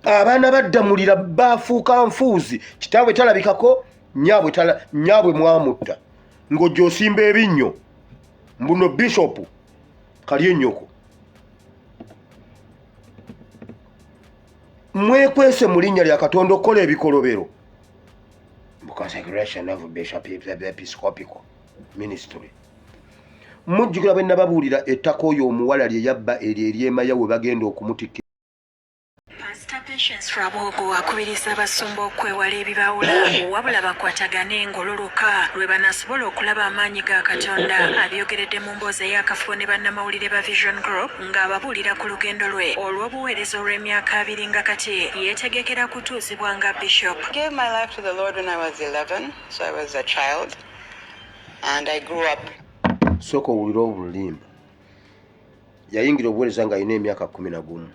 Abaana baddamulira bafuuka nfuuzi, kitaabwe talabikako, nyaabwe mwamutta, ng'ojja osimba ebinnyo mbuno bishopu kali ennyoko. Mwekwese mu linnya lya Katonda okukola ebikolobero mu consecration of bishop episcopical ministry. Mujjukira bwe nababuulira ettaka oyo omuwala lye yabba eryo eryemaya we bagenda okumutikka. Pastor Patience Rwabwogo akubiriza abasumba okwewala ebibawula wabula bakwatagane ng'olwo lwokka lwe banaasobola okulaba amaanyi ga Katonda. Abyogeredde mu mboozi ey'akafubo ne bannamawulire ba Vision Group ng'ababuulira ku lugendo lwe olw'obuweereza olw'emyaka 20 nga kati yeetegekera kutuuzibwa nga Bishop. I gave my life to the Lord when I was 11, so I was a child, and I grew up. Sooka owulire obulimba. Yayingira obuweereza ng'alina emyaka 11,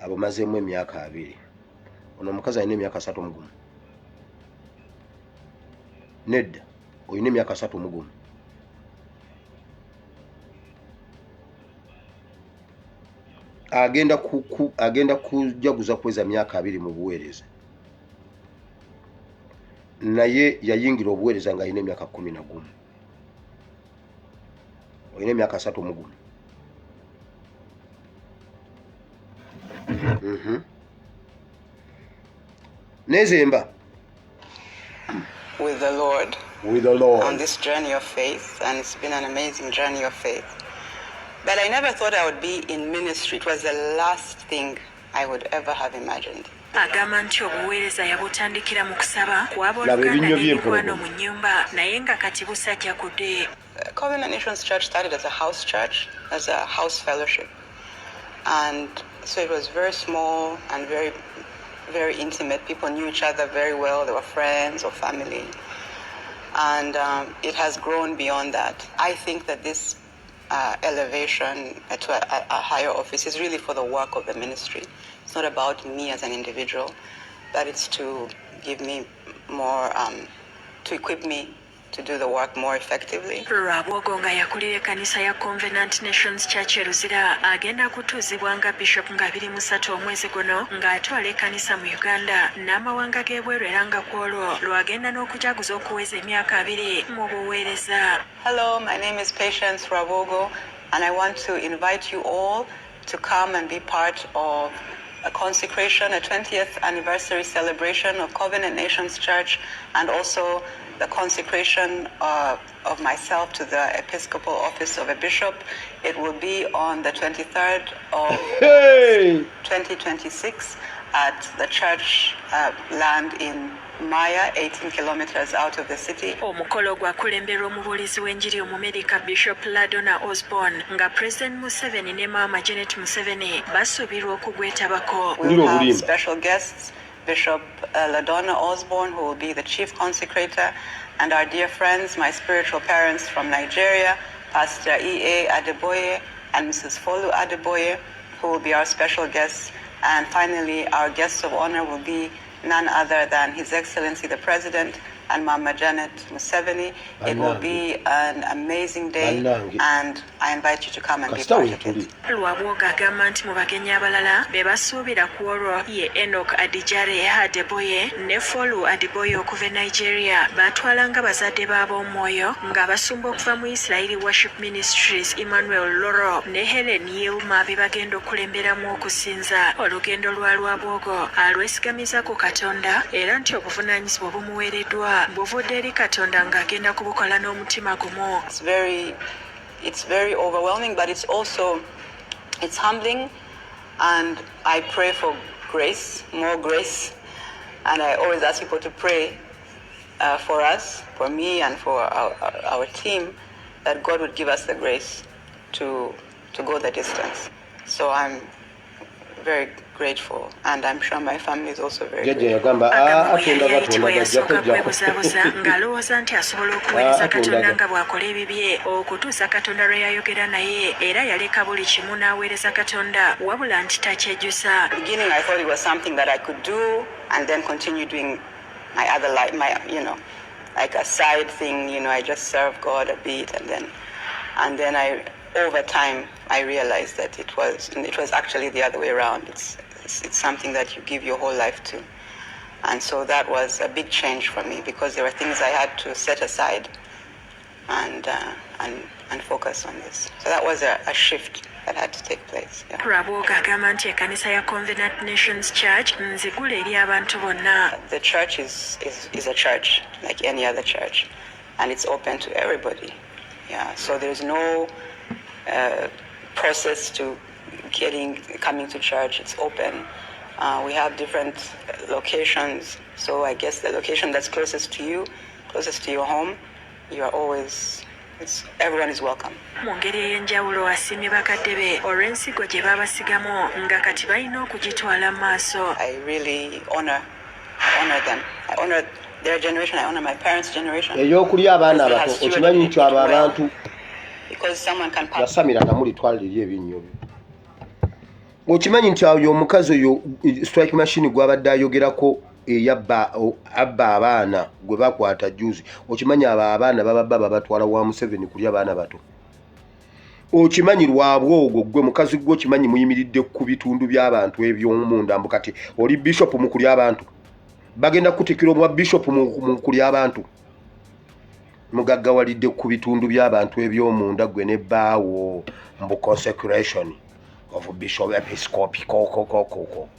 abumazeemu emyaka 20. Ono omukazi alina emyaka 31. Nedda, olina emyaka 31. Agenda kujaguza kuweza myaka 20 mu buweereza, naye yayingira obuweereza ng'alina emyaka 11. Olina emyaka 31. Nezemba. With the Lord. With the Lord. On this journey of faith, and it's been an amazing journey of faith. But I never thought I would be in ministry. It was the last thing I would ever have imagined. Agamba nti obuweereza yabutandikira mu kusaba Laba kw'abooluganda ebinnyo n'emikwano by'empologoma. mu nnyumba, naye nga kati busajja kudde. Covenant Nations Church started as a house church, as a house fellowship. And so it was very small and very, very intimate. People knew each other very well. They were friends or family. And it has grown beyond that. I think that this elevation to a higher office is really for the work of the ministry. It's not about me as an individual, but it's to give me more, to equip me to do the work more effectively. Rwabwogo nga yakulira ekkanisa ya Covenant Nations Church e Luzira agenda kutuuzibwa nga bishop nga 23 omwezi guno, ng'atwala ekkanisa mu Uganda n'amawanga g'ebweru, era nga ku olwo lwagenda n'okujaguza okuweza emyaka 20 mu buweereza. Hello, my name is Patience Rwabwogo, and I want to invite you all to come and be part of a consecration, a 20th anniversary celebration of Covenant Nations Church, and also the consecration of myself to the Episcopal office of a bishop. It will be on the 23rd of Hey! 2026 at the church land in Maya, 18 kilometers out of the city. Omukolo gwakulemberwa omubuulizi w'enjiri Omumerika Bishop Ladonna Osborne, nga President Museveni ne Maama Janet Museveni basuubirwa okugwetabako. We'll Wulira have obulimba. special guests, Bishop LaDonna Osborne, who will be the chief consecrator, and our dear friends, my spiritual parents from Nigeria, Pastor E.A. Adeboye and Mrs. Folu Adeboye, who will be our special guests. And finally, our guests of honor will be none other than His Excellency the President and Mama Janet Museveni. It will be an amazing day, Bannange. and I invite you to come and be Kasita part of weetuli. it. Rwabwogo agamba nti mu bagenyi abalala be basuubira ku olwo ye Enoch Adijare Adeboye ne Folu Adeboye okuva e Nigeria, batwala nga bazadde b'ab'omwoyo, ng'abasumba okuva mu Israeli Worship Ministries Emmanuel Loro ne Helen Yilma be bagenda okukulemberamu okusinza. Olugendo lwa Rwabwogo alwesigamiza ku Katonda, era nti obuvunaanyizibwa obumuweereddwa buvudde eri Katonda, ng'agenda kubukola n'omutima gumu. It's very overwhelming, but it's also, it's humbling, and I pray for grace, more grace, and I always ask people to pray for us, for me, and for our team, that God would give us the grace to go the distance. So I'm very grateful, and I'm sure my family is also very Jjajja grateful. yagamba Agamba bwe atonda yali ayitibwa batonda yasooka gajjako jjako. kwebuzaabuza ng'alowooza nti asobola okuweereza Ah, Katonda atondaga. nga bw'akola ebibye, okutuusa Katonda lwe yayogera naye, era yaleka buli kimu n'aweereza Katonda, wabula nti takyejjusa. Beginning, I thought it was something that I could do and then continue doing my other life, my, like a side thing, I just serve God a bit and then I, over time, I realized that it was actually the other way around. It's It's something that you give your whole life to. And so that was a big change for me because there were things I had to set aside and focus on this. So that was a shift that had to take place. Yeah. Rwabwogo agamba nti ekkanisa ya Covenant Nations Church nzigule eri abantu bonna. The church is a church like any other church, and it's open to everybody. Yeah, so there's no process to coming to church. It's open. We have different locations, so I guess the location that's closest to you, closest to your home, you are always, it's, everyone is welcome. Mu ngeri ey'enjawulo asiimye bakadde be olw'ensigo gye babasigamu nga kati balina okugitwala mu maaso. I really honor them. I honor their generation. I honor my parents' generation. Ey'okulya abaana abato, okimanyi nti abo abantu Because someone can pass yasamira namulitwala eri ebinnyo byo. Okimanyi nti oyo omukazi oyo strike machine gwabadde ayogerako eyabba abba abaana gwe bakwata juzi, okimanyi abo abaana bababba babatwala wa Museveni kulya baana bato? Okimanyi Rwabwogo, gwe mukazi gwe, okimanyi muyimiridde ku bitundu by'abantu eby'omunda, mbu kati oli bishop mu kulya abantu? Bagenda kutikira omwa bishop mu kulya abantu. Mugaggawalidde ku bitundu by'abantu eby'omunda, gwe ne bbaawo, mbu consecration of bishop episcopi kokokokoko.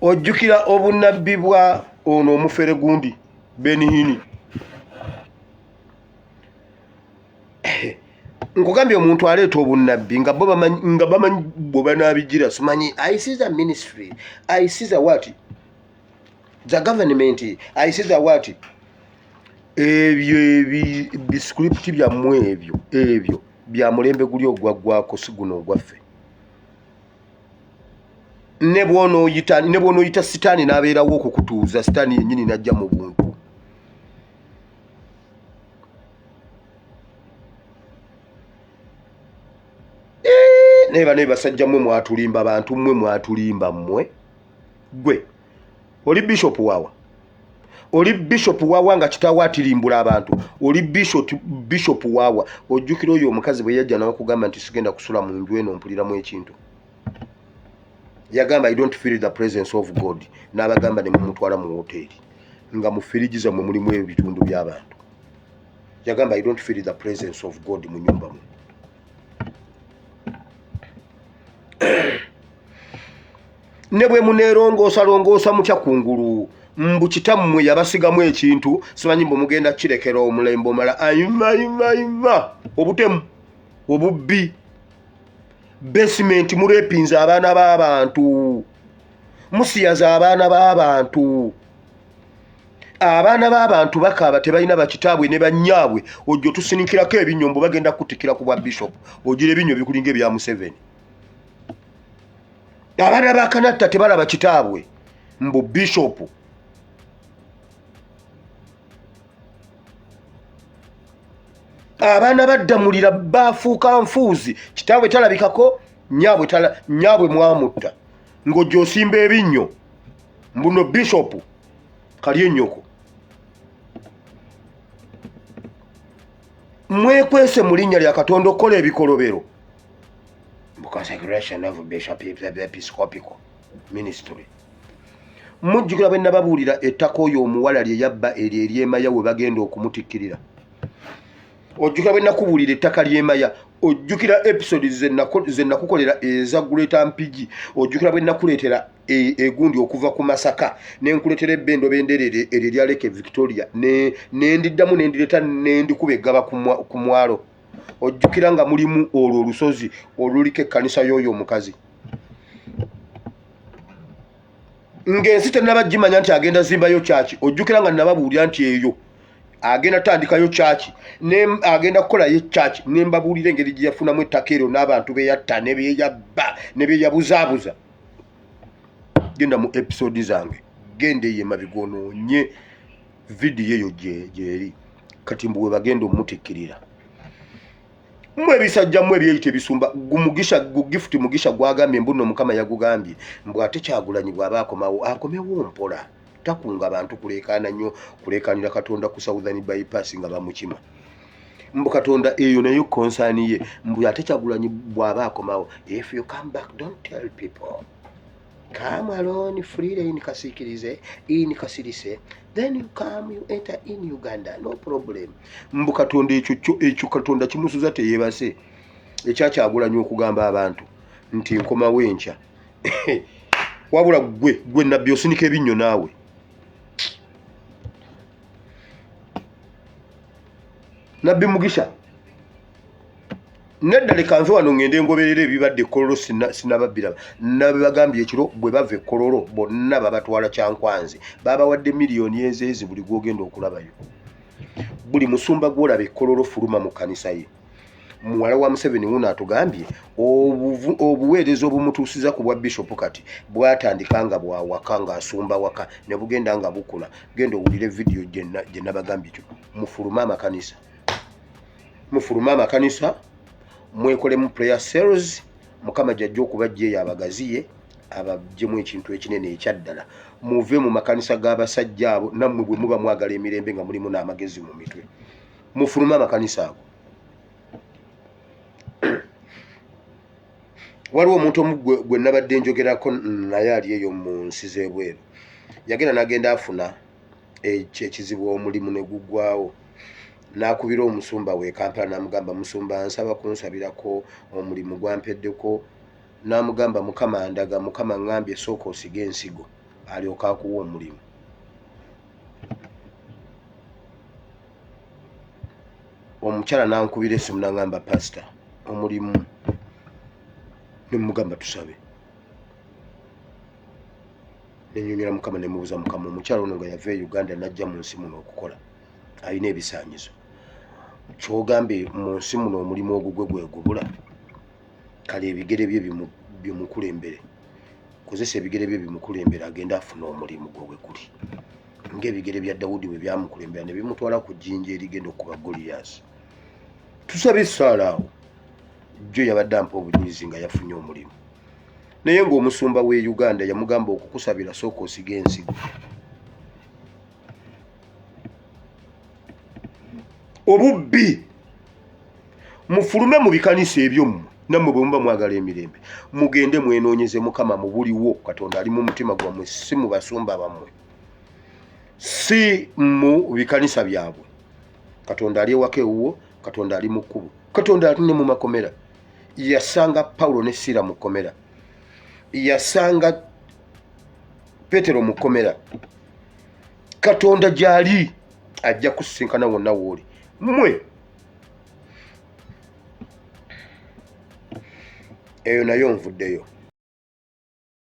Ojjukira obunnabbi bwa ono omufere gundi Benny Hinn? Nkugambye, omuntu aleeta obunnabbi nga bo bamanyi, nga bamanyi bwe banaabigira. Simanyi I see the ministry, I see the what, the government, I see the what. Ebyo biscript byammwe ebyo bya mulembe guli ogwaggwako, si guno ogwaffe. Ne bw'onooyita sitaani n'abeerawo okukutuuza, sitaani yennyini n'ajja mu buntu. Naye banaye basajja mmwe mwatulimba, bantu mmwe mwatulimba mmwe. Gwe oli bishop wawa? Oli bishop wawa nga kitaawo atirimbula abantu? Oli bishop wawa? Ojjukira oyo omukazi bwe yajja nawakugamba nti sigenda kusula mu nju eno, mpuliramu ekintu? Yagamba, "I don't feel the presence of God." N'abagamba ne mumutwala mu woteeri nga mu firiji zammwe mulimu ebitundu by'abantu. Yagamba, "I don't feel the presence of God mu nyumba mu." Ne bwe muneerongoosa longoosa mutya kungulu, mbu kitammwe yabasigamu ekintu, simanyi mbu mugenda kirekera omulembe omala. Ayima yima yima, obutemu, obubbi, basement murepinza abaana b'abantu, musiyaza abaana b'abantu. Abaana b'abantu bakaaba, tebalina bakitaabwe ne bannyaabwe. Ojjo tusinikirako ebinnyo mbu bagenda kutikira ku bwa bishop. Ogira ebinnyo bikulinga ebya Museveni. Abaana ba Kanatta tebalaba kitaabwe, mbu bishop. Abaana baddamulira bafuuka nfuuzi, kitaabwe talabikako, nyaabwe mwamutta, ng'ojja osimba ebinnyo mbuno bishop kali ennyoko. Mwekwese mu linnya lya Katonda okukola ebikolobero mu consecration of bishop episcopical ministry. Mujjukira bwe nababuulira ettaka oyo omuwala lye yabba eryo eryemaya we bagenda okumutikkirira? Ojjukira bwe nakubuulira ettaka lyemaya? Ojjukira episode ze nakukolera eza Greater Mpigi? Ojjukira bwe nakuleetera egundi okuva ku Masaka, nenkuleetera ebbendo benderere eryo erya Lake Victoria, nendiddamu nendireeta nendikuba eggaba ku mwalo? Ojjukira nga mulimu olwo olusozi oluliko ekkanisa y'oyo omukazi, ng'ensi tennaba gimanya nti agenda zimbayo kyaki? Ojjukira nga nababuulira nti eyo agenda tandikayo kyaki, agenda kukolayo kyaki, ne mbabuulira engeri gye yafunamu ettaka eryo n'abantu beyatta ne beyabba ne beyabuzaabuza? Genda mu episode zange, genda eyo emabega onoonye vidiyo eyo gyeri. Kati mbu we bagenda omutikkirira. Mmwe ebisajja mmwe ebyeyita ebisumba, gumugisha gu Gift Mugisha gwagambye mbu nno Mukama yagugambye mbu ate Kyagulanyi bw'aba akomawo akomewo mpola. Takunga bantu kuleekaana nnyo, kuleekaanira Katonda ku Southern Bypass nga bamukima. Mbu Katonda eyo nayo concern ye. Mbu ate Kyagulanyi bw'aba akomawo, if you come back don't tell people, come alone freely in Kasikirize, in Kasirise, then you come, you enter in Uganda, no problem. Mbu Katonda ekyo kyo, ekyo Katonda kimusuza teyeebase. Ekya Kyagulanyi okugamba abantu nti nkomawo enkya. Wabula gwe nabbi osinika ebinnyo naawe. Nabbi Mugisha, nedda leka nve wano ngende ngoberera ebibadde e Kololo, sinababbiraba. Nabibagambye ekiro bwe bava e Kololo bonna babatwala Kyankwanzi, babawadde miliyoni ezeezi buli gw'ogenda okulabayo. Buli musumba gw'olaba e Kololo fuluma mu kkanisa ye. Muwala wa Museveni wuno atugambye obuweereza obumutuusiza ku bwa bishopu kati bwatandika nga bwawaka, ng'asumba waka, ne bugenda nga bukula. Genda owulire vidiyo gye nabagambye kyo. Mufulume amakanisa, mufulume amakanisa, mwekolemu prayer cells. Mukama gyajja okubajja eyo abagaziye, abaggyemu ekintu ekinene ekyaddala. Muve mu makanisa g'abasajja abo. Nammwe bwe muba mwagala emirembe nga mulimu n'amagezi mu mitwe, mufulume amakanisa ago. Waliwo omuntu omu gwe nabadde njogerako naye ali eyo mu nsi z'ebweru, yagenda n'agenda afuna ekizibu, omulimu ne guggwawo, n'akubira omusumba we Kampala n'amugamba, musumba nsaba kunsabirako, omulimu gwampeddeko. N'amugamba, Mukama ndaga, Mukama ŋŋambye sooka osige ensigo alyoke akuwa omulimu. Omukyala n'ankubira essimu n'aŋŋamba, pasita omulimu, ne mugamba tusabe. Nenyonyola Mukama, ne mubuuza Mukama, omukyala ono nga yava e Uganda n'ajja mu nsi muno okukola, alina ebisaanyizo kyogambe mu nsi muno omulimu ogugwe gwe gubula? Kale ebigere bye bimukulembere, kozesa ebigere bye bimukulembere agende afune omulimu gwe we guli, ng'ebigere bya Dawudi bwe byamukulembera ne bimutwala ku jjinja erigenda okuba Goliyasi. Tusabe essaala awo. Jjo yabadde ampa obujulizi nga yafunye omulimu, naye ng'omusumba w'e Uganda yamugamba okukusabira sooka osiga ensigo. Obubbi, mufulume mu bikanisa ebyo mmwe. Nammwe bwe muba mwagala emirembe, mugende mwenoonyeze Mukama mu buliwo. Katonda ali mu mutima gwammwe, si mu basumba bammwe, si mu bikanisa byabwe. Katonda ali ewaka ewuwo, Katonda ali mu kkubo, Katonda ali ne mu makomera. Yasanga Pawulo ne Siira mu kkomera, yasanga Petero mu kkomera. Katonda gy'ali, ajja kusisinkana wonna w'oli. Mmwe eyo nayo nvuddeyo.